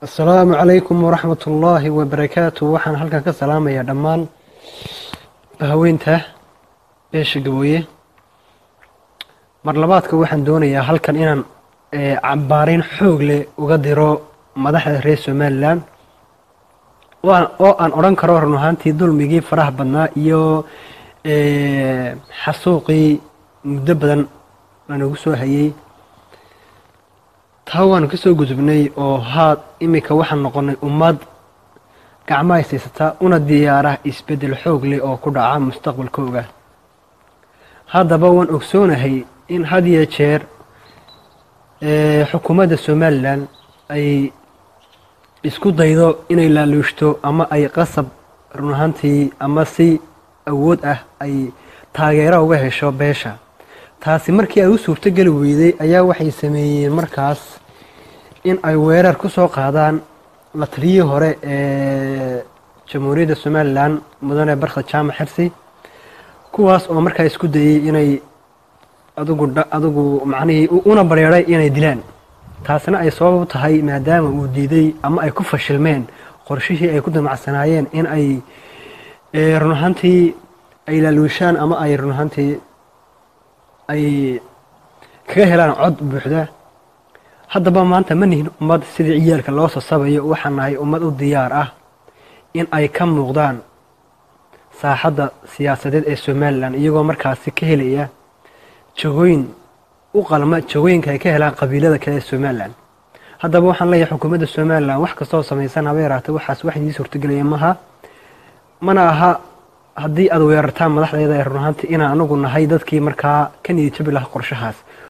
Asalaamu calaykum waraxmat ullaahi wabarakaatu. Waxaan halkan ka salaamayaa dhammaan haweenta beesha Gabooye. Mar labaadka waxaan doonayaa halkan inaan cambaareyn xoog leh uga diro madaxda reer Somalilan, oo aan odhan karo run ahaantii dulmigii faraha badnaa iyo xasuuqii muddo badan lanagu soo hayay, taa waanu ka soo gudubnay oo haad iminka waxaan noqonay ummad gacmaha haysataa una diyaara isbeddel xoog leh oo ku dhaca mustaqbalkooga. Haddaba waan ogsoonahay in had iyo jeer xukuumadda Somalilan ay isku daydo inay laaluushto ama ay qasab run ahaantii ama si awood ah ay taageero uga hesho beesha. Taasi markii ay u suurtogeli weyday ayaa waxay sameeyeen markaas in ay weerar ku soo qaadaan la taliyihii hore ee Jamhuuriyadda Somalilan, Mudane Barkhad Jaamac Xirsi, kuwaas oo markaa isku dayey inay adigu macnihii una bareeray inay dilaan. Taasina ay sabab u tahay maadaama uu diiday ama ay ku fashilmeen qorshihii ay ku damacsanaayeen in ay run ahaantii ay laaluushaan ama ay run ahaantii ay kaga helaan cod buuxda. Haddaba maanta ma nihin ummad sidii ciyaalka loo sasabayo. Waxaan nahay ummad u diyaar ah in ay ka muuqdaan saaxadda siyaasadeed ee Somalilan, iyagoo markaasi ka helaya jagooyin u qalma jagooyinka ay ka helaan qabiilada kale ee Somalilan. Haddaba waxaan leeyahay xukuumadda Somalilan, wax kastoo samaysan haba yaraatee, waxaas wax idii suurtagelaya maha, mana aha haddii aad weerartaan madaxdeeda ee run ahaantii inaan anagu nahay dadkii markaa ka niyad jabi lahaa qorshahaas.